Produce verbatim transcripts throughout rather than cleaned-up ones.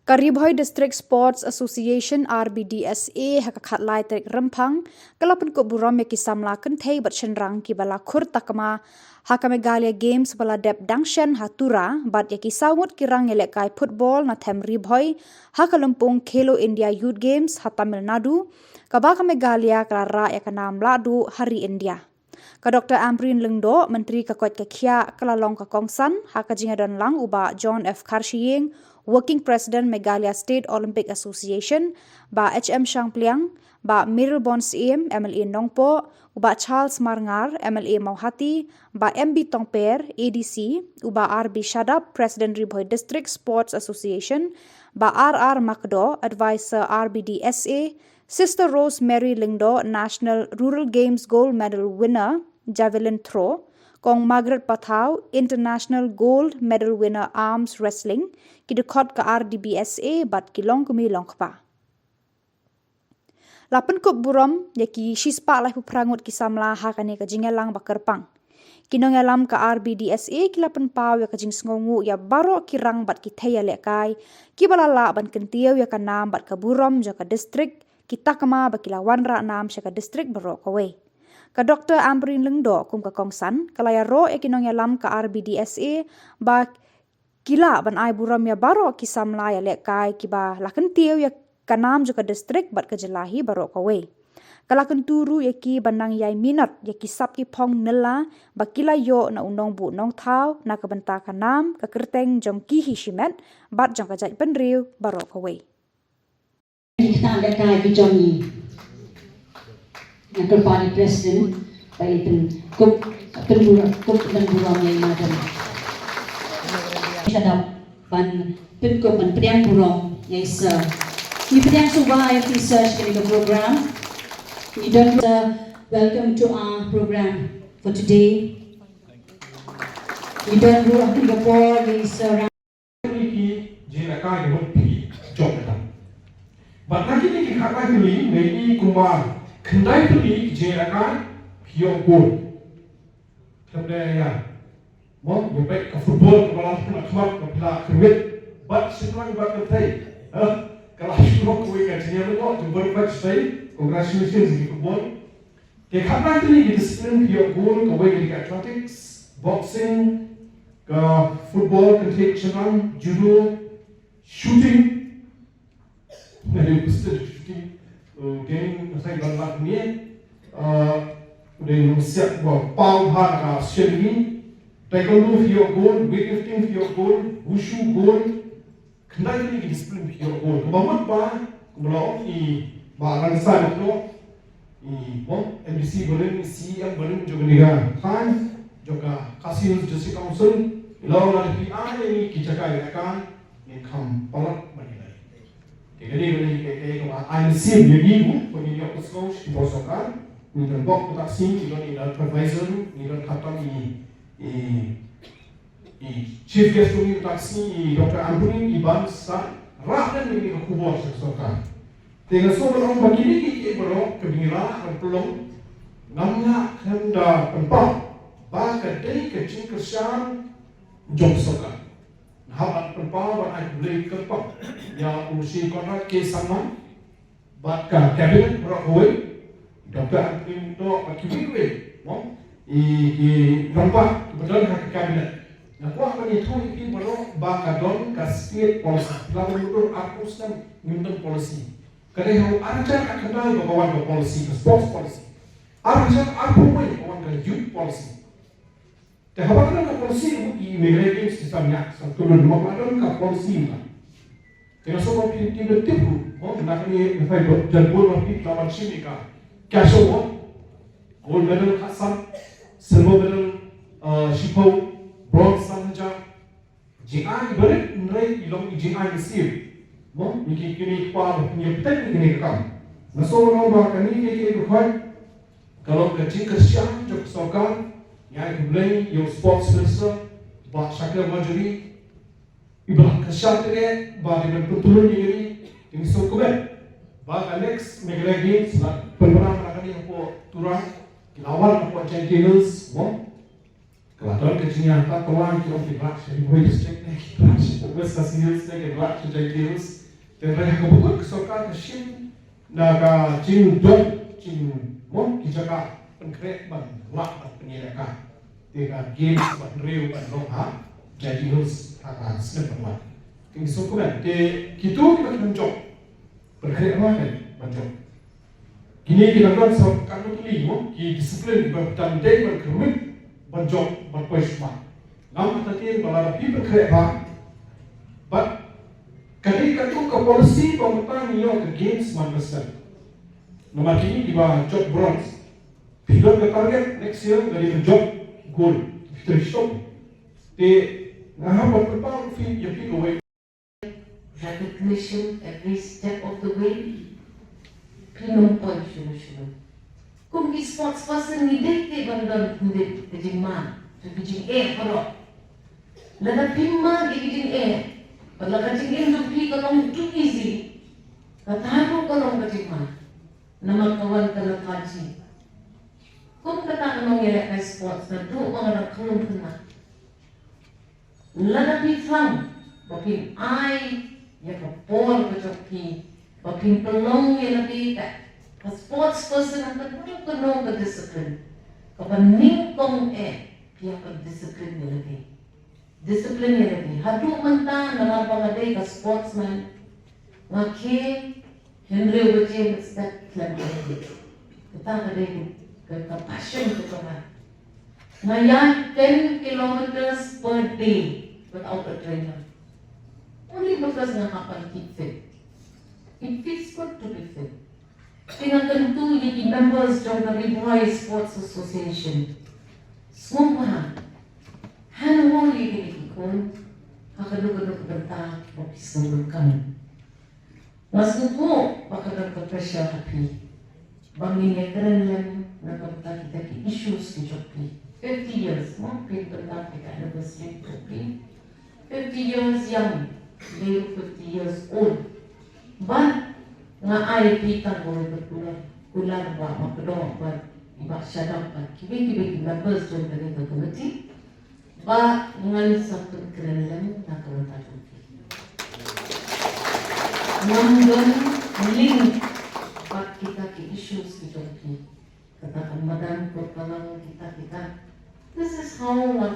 Ka Ri Bhoi District Sports Association, R B D S A, ha ka khatlai tarik Rymphang, ka la pynkup burom ïa ki samla kynthei bad shynrang kiba la khur takma ha ka Meghalaya Games ba la dep dang shen ha Tura, bad ïa ki saw ngut ki rang ïalehkai football na them Ri Bhoi ha ka lympung Khelo India Youth Games ha Tamil Nadu, kaba ka Meghalaya ka la rah ïa ka nam lahduh ha ri India. Ka Doctor Ampareen Lyngdoh, Myntri ka koit ka khiah, ka la long ka kongsan ha ka jingïadon lang u Bah John F Kharshiing, Working President Meghalaya State Olympic Association, Bah H M Shangpliang, Bah Mayralborn Syiem, M L A Nongpoh, u Bah Charles Marngar, M L A Mawhati, Bah M B Tongper, A D C, u Bah R B Shadap, President Ri Bhoi District Sports Association, Bah R R Makdoh, Advisor R B D S A, Sister Rose Mary Lyngdoh, National Rural Games Gold Medal winner, Javelin Throw, Kong Margaret Pathaw, International Gold Medal winner, Arms Wrestling, ki dkhot ka R D B S A bad ki longkmie longkpa. La pynkup burom ïa ki shispah laiphew phra ngut ki samla ha kane ka jingïalang ba kyrpang. Ki nongïalam ka R B D S A ki la pynpaw ïa ka jingsngewnguh ïa baroh ki rang bad ki thei ïalehkai kiba la lah ban kyntiew ïa ka nam bad ka burom jong ka district, ki takma ba ki la wanrah nam sha ka district baroh kawei. Ka Doctor Ampareen Lyngdoh kum ka kongsan ka la ïaroh ïa ki nongïalam ka R B D S A ba ki lah ban ai burom ïa baroh ki samla ïalehkai kiba la kyntiew ïa ka nam jong ka district bad ka jylla hi baroh kawei. Ka la kyntu ruh ïa ki ban nang ïai minot ïa ki sap ki phong nylla ba ki la ïoh na u nongbuh nongthaw na ka bynta ka nam ka kyrteng jong ki hi shimet bad jong ka jaitbynriew baroh kawei. Ki ktah lehkai ki jong ngi. Nga kyrpad ïa i President ba i pynkup, pynburom, kup pynburom ïa i Madam. Shadap ban pynkup ban pdiang burom ïa i Sir. Ngi pdiang sngewbha ïa i Sir sha kane ka program. Ngi don, Sir, welcome to our program for today. Ngi don ruh ha kane ka por ïa i Sir Ram. Kine ki jingïalehkai kiba phi jop mynta. Bad na kine ki khatlai tylli, ngi i kumba khyndai tylli ki jingïalehkai phi ïoh gold. Khlem da ïa, mo, ïa peit ka football kaba la, na khmat ka phi la kyrwit. Bad shynrang bad kynthei, ha, ka la shu long kawei ka jingïalehkai jong bad bad shynrang. Congratulations ki football. Ki khatlai tylli ki discipline phi ïoh gold, kawei ka dei ka athletics, boxing, ka football, ka cricket, shynrang, judo, shooting. Nga dei pistol shooting, uh, gaming, nga sai ban lak mie, uh, dei nongsiat ba paw bha ka shooting. Taekwondo phi ïoh gold, weightlifting phi ïoh gold, wushu gold. Khyndai tylli ki discipline phi ïoh gold. Kaba mut ba, kumba la ong i Bah Rangsan Lyngdoh, i, bym, M D C barim, C E M barim jong kane ka thaiñ, jong ka Khasi Hills District Council, i la ong lada phi ai ïa ngi ki jaka ïalehkai, ngin kham palat ban ïaleh. Te kane ka dei ka, ka, kaba ai mynsiem ïa ngi, bad ngin ïoh ka sngewsih sha ka sorkar, ngi don bok ka taxi, ngi don i advisor, ngi don khamtam i, i, i chief guest jong ngi ka taxi, i Doctor Ampareen, i ban sa rah lem ïa kane ka khubor sha ka sorkar. Te nga sngew ban ong ba kine kiei kiei baroh kiba ngi rah ban pynlong, ngam lah khlem da pynpaw ba ka dei ka jingkyrshan jong ka sorkar. Nga hap ban pynpaw ban ai khublei kyrpang ïa u Shri Conrad K Sangma bad ka cabinet baroh kawei, Doctor Ampareen Lyngdoh bad kiwei kiwei, mo, i, i rangbah kiba don ha ka cabinet. Nga kwah ban ïathuh ïa phi baroh ba ka don ka state policy, la ban mutdur arphew snem ngim don policy. Ka dei ha u arhajar khatkhyndai ba ka wan ka policy, ka sports policy. Arhajar arphew wei ka wan ka youth policy. Te haba ka don ka policy ruh, i Meghalaya Games ki sa ñiah, sa tulun, namar ba ka don ka policy ruh. Te nga sngew ba phi, phi tip ruh, mo, na kane nga phai bad jan bun ba phi la ban shim ïa ka cash award, gold medal khatsan, silver medal, uh, shiphew, bronze san hajar. Jingai barit hynrei i long i jingai mynsiem. Mo, ïa ki kmie kpa ba phin ïa bteng ïa kane ka kam. Nga sngew ba kane ka, ka, ka, ka long ka jingkyrshan jong ka sorkar. Nga ai khublei ïa u sports minister, Bah Shakliar Marjory, iba la kyrshan te ba dei ban pyntylun ïa ngi, te ngi sngewkmen ba ka next Meghalaya Games la pynpaw na kane hapoh Tura, ki la wan hapoh Jaintia Hills, mo. La don ka jingïatai, ka wan ki ong ki rah sha Ri Bhoi District ne ki rah sha West Khasi Hills ne ki rah sha Jaintia Hills. Te hynrei ha kaba kut ka sorkar ka shim na ka jingdon jingmon ki jaka pynkhreh ban lah ban pynïaid ka. Te ka games ba hynriew ban long ha Jaintia Hills ha ka snem ban wan. Te ngi sngewkmen te kito kiba khlem jop pynkhreh ba kan ban jop. Kine ki nang sa katno tylli mo ki discipline ba tang dei ban kyrwit ban jop ban poi shuwa. Ngam kata tien ba lada phi pynkhreh ba bad ka dei katto ka policy ba mynta ngi ïoh ka games man ka snem. Namar kine kiba jop bronze phi don ka target next year ka dei ban jop gold. Phi trei shuwa. Te nga hap ban pynpaw phi ïa phi kawei. Recognition every step of the way. Phi nym poi shuh shuh. Kum ki sports person ngi dei te ban don khyndiat ka jingma, ka jingeh baroh. Lada phim mad ïa ka jingeh, bad lada ka jingim jong phi ka long too easy, kata ruh ka long ka jingma. Namar ka wan ka lethargy. Kum kata ka nongïalehkai sports naduh ba nga dang khlum khynnah. Lada phi thrang ba phin ai ïa ka por ka jong phi ba phin pynlong ïa lade ka sports person ha kano kano ka discipline, kaba nyngkong eh phi hap ban discipline ïa lade. Discipline ïa lade. Haduh mynta namar ba nga dei ka sportsman, nga khie hynriew baje mynstep khlem ai. Kata ka dei ka, ka passion ka jong nga. Nga ïaid ten kilometers per day without a trainer. Only because nga hap ban keep fit. It feels good to be fit. Te nga kyntu ïa ki members jong ka Ri Bhoi Sports Association. Sngewbha hangne ïa kine ki khun ha kano kano ka bynta ba phi sngewbha. Nga sngewthuh ba ka don ka pressure ha phi ba ngin ïakren lem na ka bynta kita ki issues ki jong phi. Fifty years mo, phi bynta kita anniversary jong phi. Fifty years young, they fifty years old. Bad nga ai phi tang kawei ka kular, kular ba ma kdoh bad i Bah Shadap bad kiwei kiwei ki members jong kane ka committee. Ba ngan sa pynkren lem na ka bynta jong phi. Ngam don link bad kita ki issues ki jong phi. Kata ka madan, kyrpang, kita kita. This is how nga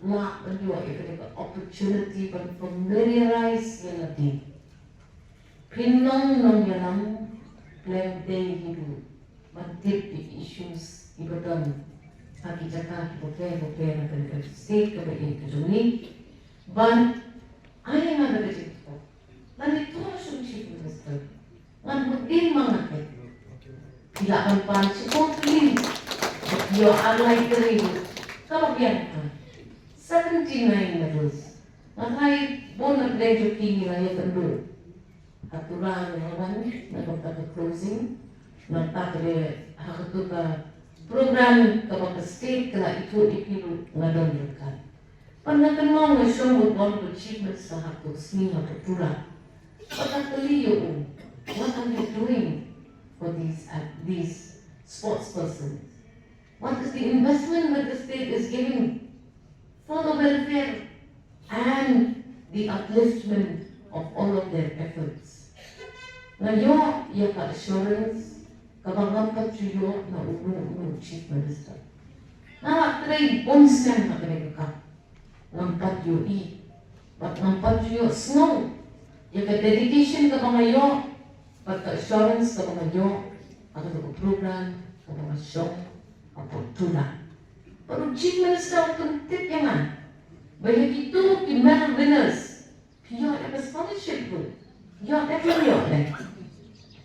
lah ban ïoh ïa kane ka opportunity ban familiarize ïa lade. Phin long nongïalam, pleng dei hi ruh ban tip ïa ki issues kiba don ha ki jaka kiba pher ba pher ha kane ka state kaba ïeit ka jong ngi. Ban ai ïa nga da ka jingthoh. Lane thoh sha u Chief Minister. Ngan mut dien ma nga. Phi lah ban pan shiphew tylli. Ïoh ar lai tylli. Kaba biang ka seventy nine medals. Nga tharai bun na pdeng jong phi ngi la ïakynduh. Ha Tura nga wan na ka bynta ka closing. Nangta ka dei ha katu ka program kaba ka state ka la ithuh ïa phi ruh nga don ryngkat. Bad nga kynmaw nga shong bad u Chief Minister ha ka sngi ha Tura. Bad nga kylli ïa u, what are you doing for these, uh, these sports persons? What is the investment that the state is giving for the welfare and the upliftment of all of their efforts? Nga ïoh ïa ka assurance kaba ngam pat ju ïoh na uno uno u Chief Minister. Nga la trei bun snem ha kane ka kam. Ngam pat ïohi bad ngam pat ju ïohsngew ïa ka dedication kaba nga ïoh bad ka assurance kaba nga ïoh ha katu ka program kaba nga shong ha Port Tura. Bad u Chief Minister u pyntip ïa nga ba ïa kito ki medal winners phi ïoh ïa ka scholarship ruh. Ïoh ne phi ïoh ne?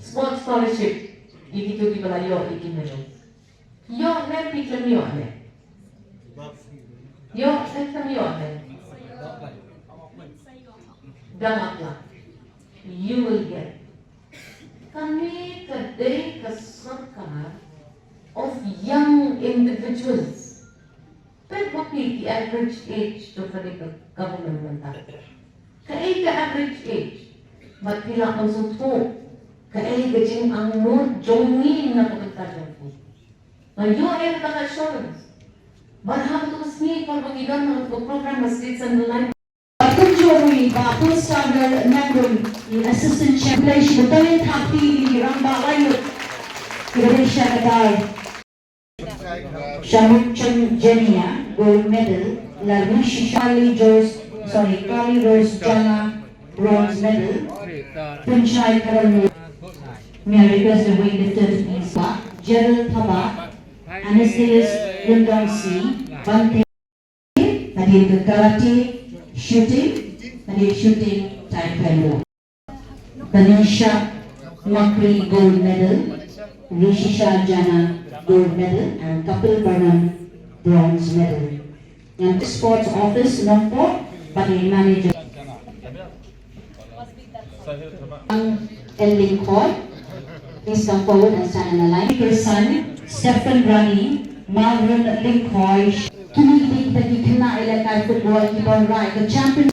Sports scholarship ïa kito kiba la ïoh ïa ki medal. Ïoh ne phi khlem ïoh ne? Ïoh ne khlem ïoh ne? Dang apply. You will get. Kane ka dei ka sorkar of young individuals. Peit ma phi ki average age jong kane ka government mynta. Kaei ka average age? Bad phi lah ban sngewthuh kaei ka jingangnud jong ngi na ka bynta jong phi. Nga ïoh ïa kata ka assurance. Bad ha katu ka sngi por ba ngi don ha katu ka program ba state center line. Bad kumjuh ruh i Bah Paul Sagar Nongrum, i assistant chair, khublei shibun. To ïa thap kti ïa i rangbah laingut kiba dei sha kata. Shamukchung Jania, gold medal, la ri shisha. Kali Rose, sorry, Kali Rose Jana, bronze medal. Pynshai Karan. May I request the weightlifter to please back? Gerald Thabah, Anastasius Lyngdongsih, Bante, hadien ka karate, shooting, hadien shooting, taekwondo. Tanisha Makri, gold medal, Rishisha Jana, gold medal, and Kapil Burnham, bronze medal. And sports office, Nongpoh, bad i manager. Ang L Lyngkhoi, please come forward and stand in a line. Kirsan, Stephen Rani, Marvin Lyngkhoi. Kine ki dei kita ki khynnah ïalehkai football kiba wanrah ïa ka champion.